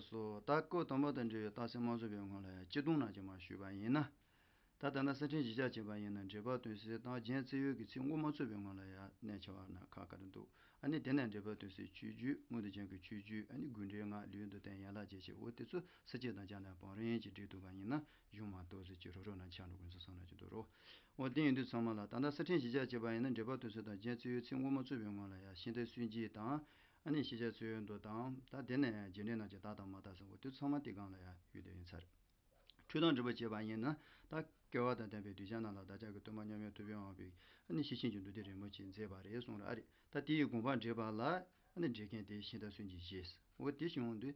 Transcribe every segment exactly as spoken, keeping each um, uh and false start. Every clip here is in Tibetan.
སོ། ད་སྐབས་དང་པོ་དང་འབྲེལ་བའི་རྟགས་གསལ་མ་བཟོ་བའི་སྔོན་ལ་ཡང་སྤྱི་ལྡོག་རྣམས་ཀྱིས་མར་ཞུས་པ་ཡིན་ན། ད་ད་ལྟ་གསལ་ཕྲན་བཞི་ཆ་བྱས་པ་ཡིན་ན་འགྲེལ་པ་དོན་གསལ་དང་རྒྱན་བཙལ་ཡུལ་གྱི་ཚིག་ངོ་མ་ཚུད་པའི་སྔོན་ལ་ཡང་གནད་ཆེ་བ་སྣ་ཁ་ག་རེ་འདུག་ཨ་ནི་དེ་ནས་འགྲེལ་པ་དོན་གསལ་ཆོས་བརྒྱུད། དངོས་དང་རྒྱན་གྱི་ཆོས་བརྒྱུད། ཨ་ནི་དགོས་འབྲེལ་སྔགས། ལུས་མདོར་བསྟན། ཡན་ལག་བརྒྱད་ཅེས། འོ་དེ་ཚོ་ས་བཅད་དང་སྦྱར་ནས་བང་རིམ་གྱིས་བསྒྲིགས་འདུག་པ་ཡིན་ན་གཞུང་མ་གཏོགས་ཟེར་གྱི་རོ་རོ་ན་ཆགས་འགྲོ་དགོས་ཚུལ་གསུངས་ན་ཅི་འདུག་རོ། འོ་དེ་ཡིན་དུས་ཚང་མ་ལ་ད་ལྟ་གསལ་ཕྲན་བཞི་ཆ་བྱས་པ་ཡིན་ན་འགྲེལ་པ་དོན་གསལ་དང་རྒྱན་བཙལ་ཡུལ་ཚིག་ངོ་མ་ཚུད་པའི་སྔོན་ལ་ཡང་ཤིང་རྟ་སུན་འབྱིན་དང་། ཨ་ནི་ཤེས་བྱ་འཚོལ་ཡུལ་མདོ་དང་། ད་དེ་ནས་རྒྱས་འབྲིང་རྣམས་ཀྱི་རྟགས་དང་མ་རྟགས་ཟེར། འོ་དེ་ཚང་མ་དེ་སྒང་ལ་ཡང་ཡོད་དེ་ཡིན་ས་རེད། འཁྲུལ་སྟངས་འགྲེལ་པ་བྱས་པ་ཡིན་ན་ད་སྐལ་བ་དང་ལྡན་པའི་གདུལ་བྱ་རྣམས་ལ་བདག་ཅག་གི་སྟོན་པ་མཉམ་མེད་ཐུབ་པའི་དབང་པོས་ཨ་ནི་ཤེར་ཕྱིན་གྱི་མདོ་སྡེ་རིན་པོ་ཆེ་མཛད་པ་རེད་གསུངས་ར། ཨ་རེད། ད་དེ་ཡི་དགོངས་པ་འགྲེལ་པ་ལ་ཨ་ནི་འགྲེལ་མཁན་དེ་ཤིང་རྟ་སུན་འབྱིན་བཞེས། འོ་དེ་བྱུང་དུས་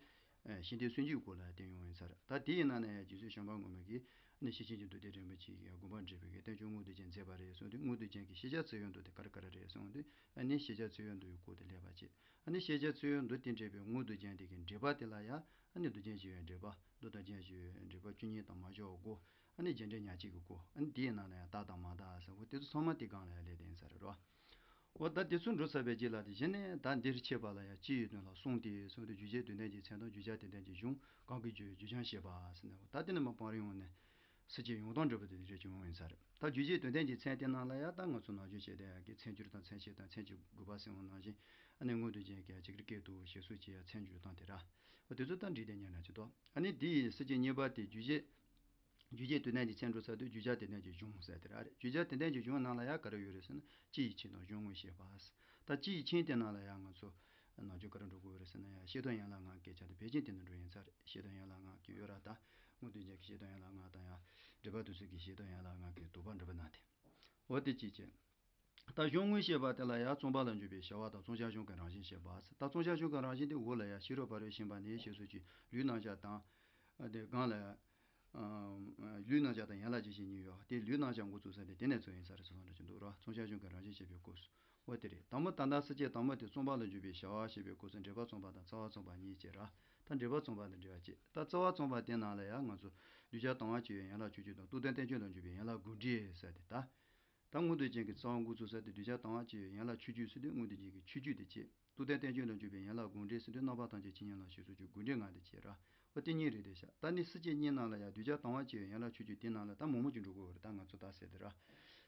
ཤིང་རྟའི་སུན་འབྱིན་སྐོར་ལ་བསྟན་ཡོང་ཡིན་ས་རེད། ད་དེ་ཡིན་ན་ནའི་རྗེ་བཙུན་བྱམས་པ་མགོན་པོ་གིས་ཨ་ནི་ཤེར་ཕྱིན་གྱི་མདོ་སྡེ་རིན་པོ་ཆེ་ཡི་དགོངས་པ་འགྲེལ་པའི་གི་བསྟན་བཅོས་དངོས་དང་རྒྱན་མཛད་པ་རེད་གསུངས་དུས། དངོས་དང་རྒྱན་གྱི་ཤེས་བྱ་འཚོལ་ཡུལ་མདོ་དེ་ག་རེ་ག་རེ་རེད་གསུངས་དུས། ཨ་ནི་ཤེས་བྱ་འཚོལ་ཡུལ་མདོ་ཡི་སྐོར་དེ་སླེབས་པ་བྱས། ཨ་ནི་ཤེས་བྱ་འཚོལ་ཡུལ་མདོ་དེ་འགྲེལ་པའི་དངོས་དང་རྒྱན་དེ་གི་འགྲེལ་པ་དེ་ལ་ཡང་ཨ་ནི་མདོ་རྒྱན་ཞེས་པའི་འགྲེལ་པ། མདོ་དང་རྒྱན་ཞེས་པའི་འགྲེལ་པ་བཅུ་གཉིས་དང་མ་འཇོག་དགུ། ཨ་ནི་རྒྱས་འབྲིང་ཉག་གཅིག་གི་དགུ། ཨ་ནི་དེའི་ནང་ལ་ཡང་རྟགས་དང་མ་རྟགས་ཟེར། འོ་དེ་ཚོ་ཚང་མ་དེ་སྒང་ལ་ཡང་སླེབས་དེ་ཡིན་ས་རེད་རོ། འོ་ད་དེ་ཚོ་འགྲོ་ཚར་བའི་རྗེས་ལ་དེ་གཞི་ནས་ད་འདིར་འཆད་པ་ལ་ཡང་སྤྱི་ཡི་དོན་ལ་གསུམ་སྟེ་གསུམ་སྟེ། རྒྱུ་རྐྱེན་དོན་ལྡན་གྱི་མཚན་དང་། རྒྱུ་ཆ་དེ་ལྡན་གྱི་གཞུང་། གང་གི་རྒྱུ། རྒྱུ་རྐྱེན་བཤད་པ་ཟེར་ནས། འོ་ད་དེ་ནས་མར་བང་རིམ་ཡོང་ནས་ས་བཅད་ཡོངས་གྲགས་འགྲེལ་པ་དེ་རེ་ཅིག་ཡོང་ཡིན་ས་རེད། ད་རྒྱུ་རྐྱེན་དོན་ལྡན་གྱི་མཚན་དེ་ནང་ལ་ཡང་ད་ང་ཚོ་ནང་བརྗོད་བྱས་བསྡད་ཡག་གི་མཚན་བསྒྱུར་དང་མཚན་བཤད་དང་མཚན་གྱི་དགོས་པ་ཟེར་བ་ནང་བཞིན། ཨ་ནི་དངོས་དང་རྒྱན་གྱི་ཇི་སྐད་དུ་ཞེས་སོགས་ཀྱི་མཚན་བརྗོད་སྟངས་དེ་ར། འོ་དེ་ཚོ་ད་འགྲིག་བསྡད་ཉན་ན་ཅི་ཐོག་ཨ་ནི་དེ་ཡི་ས་བཅད་གཉིས་པ་དེ་རྒྱུ་རྐྱེན། རྒྱུ་རྐྱེན་དོན་ལྡན་གྱི་མཚན་འགྲོ་ཚར་དུས་རྒྱུ་ཆ་དེ་ལྡན་གྱི་གཞུང་ཟེར་དེ་ར་རེད། རྒྱུ་ཆ་དེ་ལྡན་གྱི་གཞུང་ནང་ལ་ཡང་ག་རེ་ཡོད་རེད་ཟེར་ན། སྤྱི་ཡི་ཆོས་དང་གཞུང་དངོས་བཤད་པ། ད་སྤྱི་ཡི་ཆོས་དེ་ནང་ལ་ཡང་ང་ཚོ་ནང་ཆོས་ག་རེ་འགྲོ་དགོས་རེད་ཟེར་ན། ཡང་བཤད་དོན་ཡན་ལག་ལྔ་གི་ཆ་དེ་ཕལ་ཆེར་དེ་ནས་འགྲོ་ཡིན་ས་རེད། བཤད་དོན་ཡན་ལག་ལྔ་གི་ཡོད་ར། ད་དངོས་དང་རྒྱན་གྱི་བཤད་དོན་ཡན་ལག་ལྔ་དང་། ཡང་འགྲེལ་པ་དོན་གསལ་གྱི་བཤད་དོན་ཡན་ལག་ལྔ་གི་དོགས་པ་འགྲེལ་པ་ནང་དེ། འོ་དེ་གཅིག་བྱས། ད་གཞུང་དངོས་བཤད་པ་དེ་ལ་ཡང་རྩོམ་པ་ལ་འཇུག་པའི་བྱ་བ་དང་རྩོམ་བྱ་གཞུང་གི་རང་བཞིན་བཤད་པ། ད་རྩོམ་བྱ་གཞུང་གི་རང་བཞིན་དེ་འོག་ལ་ཡང་ཤེས་རབ་ཕ་རོལ་ཕྱིན་པ་ནི་ཞེས་སོགས་ཀྱི་ལུས་རྣམ་གཞག་དང་། དེ་སྒང་ལ་ཡང་། ལུས་རྣམ་གཞག་དང་ཡན་ལག་ཇི་བཞིན་ཉིད་ཡོད། དེ་ལུས་རྣམ་གཞག་འགོ་བཙུགས་ས་དེ་དེ་ནས་ཚུར་ཡིན་ས་རེད་ཟེར་གསུངས་འདྲ་ཅིག་འདུག་ར། རྩོམ་བྱ་གཞུང་གི་རང་བཞིན་བཤད་པའི་སྐབས་སུ། འོ་དེ་རེད། དང་པོ་ད་ལྟ་ས་བཅད་དང་པོ་དེ་རྩོམ་པ་ལ་འཇུག་པའི་བྱ་བ་བཤད་པའི་སྐབས་སུ་འགྲེལ་པ་རྩོམ་པ་དང་རྩ་བ་རྩོམ་པ་གཉིས་བྱས་ར། ད་འགྲེལ་པ་རྩོམ་པ་དང་འགྲེལ་བ་བྱས། ད་རྩ་བ་རྩོམ་པ་དེ་ནང་ལ་ཡང་ང་ཚོ་གདུལ་བྱ་དང་བ་སྤྱོད་པའི་ཡན་ལག་ཆོས་བརྒྱད་དང་། རྟོགས་ལྡན་བསྟན་བཅོས་ལ་འཇུག་པའི་ཡན་ལག་དགོས་འབྲེལ་ཟེར་དེ་ད། ད་དངོས་དང་རྒྱན་གྱི་རྩ་བ་འགོ་བཙུགས་ས་དེ་གདུལ་བྱ་དང་བ་སྤྱོད་པའི་ཡན་ལག་ཆོས་བརྒྱད་ཟེར་དུས་དངོས་དང་རྒྱན་གྱི་ཆོས་བརྒྱད་དེ་བྱས། རྟོགས་ལྡན་བསྟན་བཅོས་ལ་འཇུག་པའི་ཡན་ལག་དགོས་འབྲེལ་ཟེར་དུས་རྣམ་པ་ཐམས་ཅད་ཇི་སྙེད་ལ་ཞེས་སོགས་ཀྱི་དགོས་འབྲེལ་ལྔ་དེ་བྱས་ར། འོ་དེ་གཉིས་རེད་དེ་བྱ། ད་ནི་ས་བཅད་གཉིས་ནང་ལ་ཡང་གདུལ་བྱ་དང་བ་སྤྱོད་པའི་ཡན་ལག་ཆོས་བརྒྱད་དེ་ནང་ལ་ད་མང་མང་ཅིག་འགྲོ་དགོས་པ་རེད། ད་ང་ཚོ་ད་ཟེར་དེ་ར།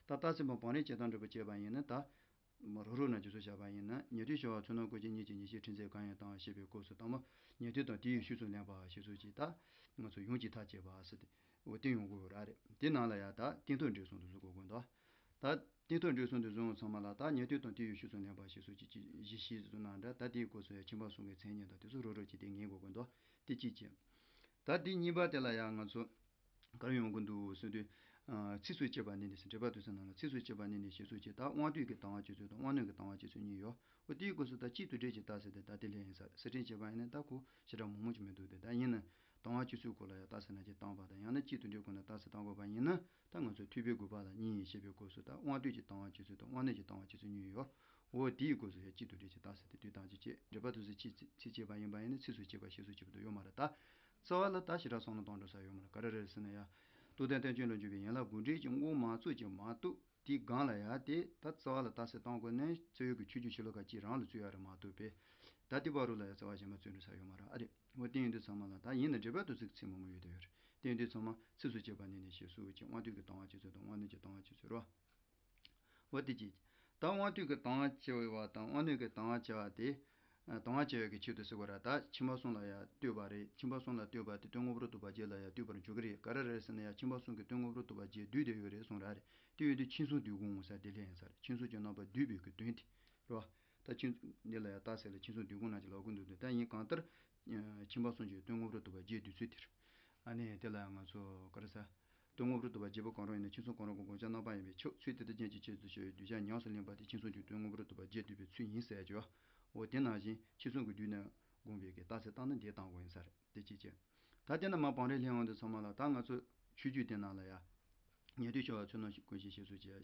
ད་རྟགས་གསལ་མ་བང་རིམ་བྱེད་སྟངས་འགྲེལ་པ་བྱས་པ་ཡིན་ན་ད། རོ་རོ་ན་རྗེས་སུ་བཞག་པ་ཡིན་ན། ཉན་ཐོས་ཞི་བ་ཚོན་རྣམས་ཀུན་གྱི་གཉིད་ཀྱི་ཉེར་ཞིར་ཁྲིད་མཛད་གང་ཡིན་དང་ཞེས་པའི་སྐབས་སུ་དང་པོ་ཉན་ཐོས་དང་དེ་ཡི་ཤུལ་སུ་ལེན་པ་ཞེས་སོགས་ཀྱིས་ད་ང་ཚོ་ཡུམ་གྱི་མཐའ་བཅད་པ་ཟེར་ཏེ། འོ་དེ་ཡོང་དགོས་ར་རེད། དེ་ནང་ལ་ཡང་ད་སྟེང་ཐོག་འགྲེལ་གསུམ་དུ་བཟོ་དགོས་དགོས་འདུག་ད་སྟེང་ཐོག་འགྲེལ་གསུམ་དུ་བཟོ་ཡོང་ཚང་མ་ལ་ད་ཉན་ཐོས་དང་དེ་ཡི་ཤུལ་སུ་ལེན་པ་ཞེས་སོགས་ཀྱི་བཞི་བཞི་བཟོ་ན་འདྲ། ད་དེའི་སྐབས་སུ་ཡང་ཁྱིམ་པ་གསུམ་གྱི་མཚན་ཉིད་དང་དེ་ཚོ་རོ་རོ་ཀྱིས་དེ་ངེས་དགོས་དགོས་འདུག་དེ་གཅིག་བྱས། ད་དེ་གཉིས་པ་དེ་ལ་ཡང་ང་ཚོ། ག་རེ་ཡོང་གི་འདུག་ཟེར་དུས། ཚིགས་སུ་བཅད་པ་ནི་ནི་ཟེར། འགྲེལ་པ་དུས་སུ་ནང་ལ་ཚིགས་སུ་བཅད་པ་ནི་ནི་ཞེས་སོགས་ཀྱི་ད་དབང་དུས་ཀྱི་དང་བ་སྤྱོད་ཚུལ་དང་དབང་རྣོན་གྱི་དང་བ་སྤྱོད་ཚུལ་གཉིས་ཡོད། འོ་དེའི་སྐབས་སུ་ད་སྤྱི་དོན་འགྲེལ་གྱི་རྟགས་གསལ་དེ་ད་དེ་ལས་ཡིན་ས་རེད། ཕྱིར་དྲན་བྱས་པ་ཡིན་ན་ད་ཁོ་ཞེ་དྲག་མང་མང་ཅིག་མི་འདུག་དེ་ད་ཡིན་ན་དང་བ་སྤྱོད་ཚུལ་སྐོར་ལ་ཡང་རྟགས་གསལ་ན་ཅིག་བཏང་བ་དང་། ཡང་ན་སྤྱི་དོན་འགྲེལ་སྐོར་ན་རྟགས་གསལ་བཏང་དགོས་པ་ཡིན་ན། ད་ང་ཚོ་ཐོས་པའི་དགོས་པ་ལ་གཉིས་ཡིན་ཞེས་པའི་སྐབས་སུ་ད་དབང་དུས་ཀྱི་དང་བ་སྤྱོད་ཚུལ་དང་དབང་རྣོན་གྱི་དང་བ་སྤྱོད་ཚུལ་གཉིས་ཡོད། འོ་དེའི་སྐབས་སུ་ཡང་སྤྱི་དོན་འགྲེལ་གྱི་རྟགས་གསལ་དེ་དུས་དང་ཅི་བྱེད། འགྲེལ་པ་དུས་སུ་ཚིགས་ཚིགས་བཅད་པ་ཡིན་པ་ཡིན་ན་ཚིགས་སུ་བཅད་པ་ཞེས་སོགས་ཀྱི་བར་དུ་ཡོད་མ་རེད་ད། རྩ་བ་ལ་ད་ཞེ་དྲག་བསམ་བློ་གཏོང་འགྲོ་ས་ཡོད་མ་རེད། ག་རེ་རེད་ཟེར་ན་ཡ། རྟོགས་ལྡན་བསྟན་བཅོས་ལ་འཇུག་པའི་ཡན་ལག་དགོས་འབྲེལ་གྱི་དངོས་མ་གཙོ་ཅིག་མ་གཏོགས། དེའི་སྒང་ལ་ཡ་དེ་ད་རྩ་བ་ལ་རྟགས་གསལ་བཏང་དགོས་ན་རྩོད་ཡུལ་གྱི་ཆོས་བརྒྱུད་ཤོ་ལོ་ཀ་གཅིག་རང་ལ་རྩོད་ཡ་རེད་མ་གཏོགས་པས། ད་དེ་བར་དུ་ལ་ཡ་རྩ་བ་གཞན་པ་རྩོད་འགྲོ་ས་ཡོད་མ་རེད། ཨ་རེད། འོ་དེ་ཡིན་དུས་ཚང་མ་ལ་ད་ཡིན་ན་འགྲེལ་པ་དུས་ཚིགས་ཚིག་མང་པོ་ཡོད་དེ་ཡོད་རེད། དེ་ཡིན་དུས་ཚང་མ་ཚིགས་སུ་བཅད་པ་ནི་ནི་ཞེས་སོགས་ཀྱི་དབང་དུས་ཀྱི་དང་བ་སྤྱོད་ཚུལ་དང་དབང་རྣོན་གྱི་དང་བ་སྤྱོད་ཚུལ་རོ། འོ་དེ་གཅིག་ད་དབང་དུས་ཀྱི་དང་བ་སྤྱོད་པ་དང་དབང་རྣོན་གྱི་དང་བ་སྤྱོད་པ་དེ། ཨ། དང་བ་སྤྱོད་ཡག་གི་ཆེད་དུ་ཟེར་བ་ར། ད་ཁྱིམ་པ་གསུམ་ལ་ཡང་ལྟོས་པ་རེད། ཁྱིམ་པ་གསུམ་ལ་ལྟོས་པ་དེ་དོན་དངོས་པོར་རྟོགས་པ་བརྒྱད་ལ་ཡང་ལྟོས་པར་འཇུག་གི་རེད། ག་རེ་རེད་ཟེར་ན་ཡང་ཁྱིམ་པ་གསུམ་གྱི་དོན་དངོས་པོར་རྟོགས་པ་བརྒྱད་བསྡུས་ཏེ་ཡོད་རེད་གསུངས་ར་རེད། དེ་ཡོད་དུས་མཆིམས་གསུམ་བསྡུས་སྒོ་ཟེར་དེ་ལས་ཡིན་ས་རེད། མཆིམས་གསུམ་གྱི་རྣམ་པ་བསྡུས་པའི་གི་དོན་དེ་རེད་བ། ད་མཆིམས་འདི་ལ་ཡང་རྟགས་གསལ་ལ་མཆིམས་གསུམ་བསྡུས་སྒོ་ན་ཅིག་ལབ་ཀྱི་འདུག་ད་ཡིན་གང་ལྟར། ཁྱིམ་པ་གསུམ་གྱི་དོན་དངོས་པོར་རྟོགས་པ་བརྒྱད་བསྡུས་ཚུལ་དེ་རེད། ཨ་ནི་དེ་ལ་ང་ཚོ་ག་རེ་ཟེར། དོན་དངོས་པོར་རྟོགས་པ་བརྒྱད་པོ་གང་རུང་ཡིན་ན་མཆིམས་གསུམ་གང་རུང་གི་བསྒོམ་བྱ་རྣམ་པ་ཡིན་པས་ཆོག་ཚུལ་དེ་ལྟར་རྒྱན་གྱི་ཆེད་དུ་བྱ་བའི་གདུལ་བྱ་ཉམས་སུ་ལེན་པ་དེ་མཆིམས་གསུམ་གྱི་དོན་དངོས་པོར་རྟོགས་པ་བརྒྱད་བསྡུས་པའི་ཚུལ་ཡིན་ཟེར་གྱི་བ། འོ་དེ་ནང་བཞིན་མཆིམས་གསུམ་གྱིས་བསྡུས་ནས་བསྒོམས་པའི་གི་རྟགས་གསལ་བཏང་ན་འདི་བཏང་དགོས་ཡིན་ས་རེད། དེ་གཅིག་བྱས། ད་དེ་ནས་མར་བང་རིམ་སླེབས་ཡོང་དུས་ཚང་མ་ལ་ད་ང་ཚོ་ཆོས་བརྒྱུད་དེ་ནང་ལ་ཡ། ཉན་ཐོས་ཞི་བ་ཚོལ་རྣམས་ཀུན་གྱི་ཞེས་སོགས་ཀྱི།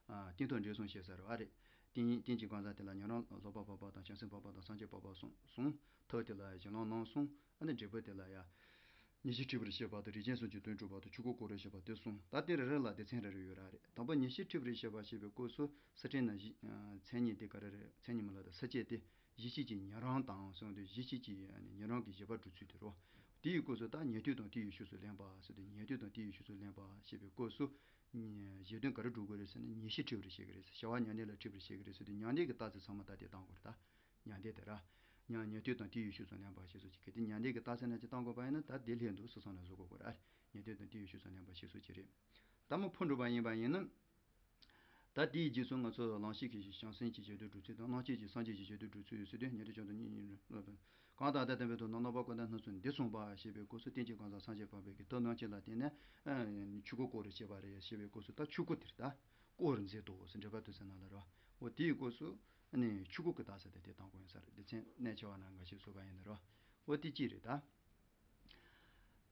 ཨ། སྟེང་ཐོག་འགྲེལ་གསུམ་བཤད་ས་རེད་བ། རེད། སྟེང་སྟེང་གི་གང་ཟག་དེ་ལ་ཉན་རང་ལོག་པ་འཕགས་པ་དང་བྱང་སེམས་འཕགས་པ་དང་སངས་རྒྱས་འཕགས་པ་གསུམ་གསུམ། ཐབས་དེ་ལ་ཡ་གཞན་ལམ་སྣ་གསུམ། ཨ་ནི་འབྲས་བུ་དེ་ལ་ཡ། ཉེར་ཞི་ཁྲི་པར་བཤད་པ་དང་རིགས་ཅན་སུམ་ཅུ་དོན་གྲུབ་པ་དང་ཆོས་སྐུ་གོ་རུ་བཤད་པ་དེ་གསུམ། ད་དེ་རེ་རེ་ལ་སྡེ་ཚན་རེ་རེ་ཡོད་ར་རེད། དང་པོ་ཉེར་ཞི་ཁྲི་པར་བཤད་པ་ཞེས་པའི་སྐབས་སུ་ས་བཅད་ནང་བཞིན། ཨ། མཚན་ཉིད་དེ་ག་རེ་རེད། མཚན་ཉིད་མ་ལབ་ད་ས་བཅད་དེ། གཞི་ཤེས་ཀྱི་ཉན་རང་དང་གསུངས་དུས་གཞི་ཤེས་ཀྱི་ཉན་རང་གི་བཞེད་པ་སྒྲུབ་ཚུལ་དེ་རོ། དེའི་སྐབས་སུ་ད་ཉན་ཐོས་དང་དེ་ཡི་ཕྱོགས་སུ་ལེན་པ་ཟེར་དུས་ཉན་ཐོས་དང་དེ་ཡི་ཕྱོགས་སུ་ལེན་པ་ཞེས་པའི་སྐབས་སུ། གཞི་དོན་ག་རེ་སྒྲུབ་དགོས་རེད་ཟེར་ན་ཉན་ཤེས་ཁྲིད་པར་བྱེད་ཀྱི་རེད་ཟེར། བྱ་བ་ཉན་ནས་ལ་ཁྲིད་པར་བྱེད་ཀྱི་རེད་ཟེར་དུས་ཉན་ཐོས་ཀྱི་རྟགས་ཚུལ་ཚང་མ་ད་དེ་བཏང་དགོས་རེད་ད། ཉན་ཐོས་དེ་ར། ཉན་ཉན་ཐོས་དང་དེ་ཡི་ཕྱོགས་སུ་ལེན་པ་ཞེས་སོགས་ཀྱི་གལ་ཏེ་ཉན་ཐོས་ཀྱི་རྟགས་ཚུལ་ན་ཅི་བཏང་དགོས་པ་ཡིན་ན་ད་དེ་ལྷན་དུ་སོ་སོ་ན་བཟོ་དགོས་ཀྱི་རེད། ཉན་ཐོས་དང་དེ་ཡི་ཕྱོགས་སུ་ལེན་པ་ཞེས་སོགས་ཀྱི་རེད། ད་མ་འཕོ་འགྲོ་བ་ཡིན་པ་ཡིན་ན། ད་དེའི་རྗེས་སུ་ང་ཚོ་ལམ་ཤེས་ཀྱི་བྱང་སེམས་ཀྱི་བྱེད་དོན་སྒྲུབ་ཚུལ་དང་རྣམ་ཤེས་ཀྱི་སངས་རྒྱས་ཀྱི་བྱེད་དོན་སྒྲུབ་ཚུལ་ཡོད་ཚུལ་དེ་ཉན་ཐོས་བྱང་དུ་གཉིས་གཉིས་ལ། གང་དང་ལྡན་པའི་དོན་རྣམ་པར་བཀོད་པ་རྣམ་གསུམ་འདི་གསུངས་པ་ཞེས་པའི་སྐབས་སུ་རྟེན་ཅིང་གང་ཟག་སངས་རྒྱས་འཕགས་པའི་གི་ཐབས་རྣམ་འབྱེད་ལ་བརྟེན་ནས་ཆོས་སྐུ་བསྐོར་རུ་བྱེད་པ་རེད་ཞེས་པའི་སྐབས་སུ་ད་ཆོས་སྐུ་དེར་ད་བསྐོར་མཛད་དོ་ཟེར་འགྲེལ་པ་དུས་ཚོད་ནང་ལ་རོ། འོ་དེའི་སྐབས་སུ་ནི་ཆོས་སྐུ་གི་རྟགས་ཚུལ་དེ་དེ་དང་པོ་ཡིན་ས་རེད། སྡེ་ཚན་གནད་ཆེ་བ་ནང་འགའ་ཞིག་བཟོས་པ་ཡིན་ན་རོ། འོ་དེ་གཅིག་རེད་ད།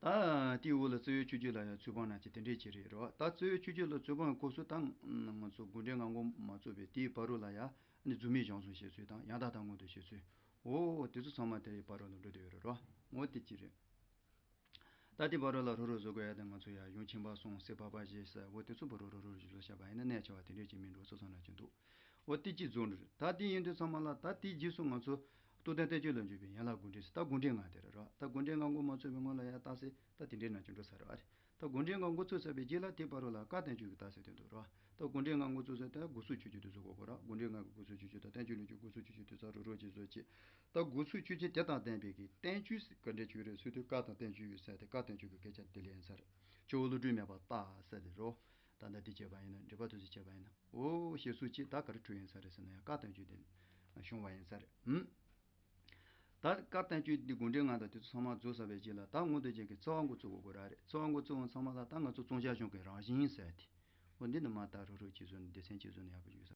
ད་དེའི་འོག་ལ་རྩེ་བའི་ཆོས་བརྒྱད་ལ་ཡང་ཚུལ་སྤངས་ན་ཅི་དེ་འདྲས་ཅི་རེད་རོ། ད་རྩེ་བའི་ཆོས་བརྒྱད་ལ་ཚུལ་སྤངས་སྐབས་སུ་ད་ང་ཚོ་དགོངས་འགྲེལ་ངག་དབང་མ་རྫོགས་པའི་དེའི་བར་རོ་ལ་ཡང་ནི་རྫོགས་སྨིན་སྦྱང་བརྩོན་བྱེད་ཚུལ་དང་ཡང་དག་ལྟ་སྒོམ་དུ་བྱེད་ཚུལ། འོ་དེ་ཚོ་ཚང་མ་དེའི་བར་རོ་ལ་འགྲོ་བསྡད་ཡོད་རེད་རོ། འོ་དེ་ཅི་རེད། ད་དེ་བར་རོ་ལ་རོ་རོ་བཟོ་དགོས་ཡ་དེ་ང་ཚོ་ཡ་གཞུང་ཆེན་པོ་གསུམ་སྲིད་པ་པ་ཞེས་ཟེར་འོ་དེ་ཚོ་བར་རོ་རོ་རོ་བཟོས་བཞག་པ་ཡིན་ན་གནད་ཆེ་བ་དེ་འདྲས་ཅི་མིན་འགྲོ་སོ་སོ་ན་ཅི་འདུག་འོ་དེ་གཅིག་རྫོགས་འགྲོ་རེད། ད་དེ་ཡིན་དུས་ཚང་མ་ལ་ད་དེའི་རྗེས་སུ་ང་ཚོ་རྟོགས་ལྡན་བསྟན་བཅོས་ལ་འཇུག་པའི་ཡན་ལག་དགོངས་འགྲེལ་ཟེར། ད་དགོངས་འགྲེལ་ལྔ་དེ་རེད་རོ། ད་དགོངས་འགྲེལ་ལྔ་མགོ་མ་ཚོས་པའི་སྔོན་ལ་ཡ་རྟགས་གསལ་ད་དེ་འདྲའི་ནང་ཅིག་འགྲོ་ས་རེད་ཨ་རེད། ད་དགོངས་འགྲེལ་ལྔ་མགོ་ཚོས་ཚར་བའི་རྗེས་ལ་དེ་བར་རོ་ལ་བཀའ་བསྟན་བཅོས་ཀྱི་རྟགས་གསལ་དེ་འདུག་རོ། ད་དགོངས་འགྲེལ་ལྔ་མགོ་ཚོས་ཚར་ད་དགོངས་གསུམ་ཆོས་བརྒྱད་དེ་བཟོ་དགོས་གོ་ར། དགོངས་འགྲེལ་ལྔ་གི་དགོངས་གསུམ་ཆོས་བརྒྱད་དང་བསྟན་བཅོས་ལྔ་གི་དགོངས་གསུམ་ཆོས་བརྒྱད་དེ་ཚར་རོ་རོ་ཅིག་བཟོ་ཅིག་ད་དགོངས་གསུམ་ཆོས་བརྒྱད་དེ་དང་ལྡན་པའི་གི་བསྟན་བཅོས་ག་འདྲ་བྱུང་རེད་ཟེར་དུས་བཀའ་དང་བསྟན་བཅོས་ཀྱི་ཟེར་ཏེ་བཀའ་བསྟན་བཅོས་ཀྱི་སྐད་ཆ་དེ་ལས་ཡིན་ས་རེད། ཇོ་བོ་བློ་གྲོས་མེད་པར་བརྟགས་ཟེར་ཏེ་རོ། ད་ལྟ་འདི་བྱས་པ་ཡིན་ན་འགྲེལ་པ་དུས་སུ་བྱས་པ་ཡིན་ན་འོ་ཞེས་སོགས་ཅིག་ད་ག་རེ་འཕྲོས་ཡིན་ས་རེད་ཟེར་ན་ཡང་བཀའ་བསྟན་བཅོས་དེ་བྱུང་བ་ཡིན་ས་རེད། ཧུམ། ད་བཀའ་བསྟན་བཅོས་འདི་དགོངས་འགྲེལ་ལྔ་དང་དེ་ཚོ་ཚང་མ་རྫོགས་ཚར་བའི་རྗེས་ལ་ད་སྔོན་དུ་ཅན་གྱི་རྩ་བ་མགོ་བཙུགས་དགོས་ར་རེད། རྩ་བ་མགོ་བཙུགས་པ་ཚང་མ་ལ་ད་ང་ཚོ་བརྩམ་བྱ་གཞུང་གི་རང་བཞིན་ཟེར་ཏེ། འོ་འདི་ནི་མ་ད་རོ་རོ་ཅིག་བཟོས་ནས་སྡེ་ཚན་ཅིག་བཟོས་ནས་ཡག་པོ་ཡོད་ས།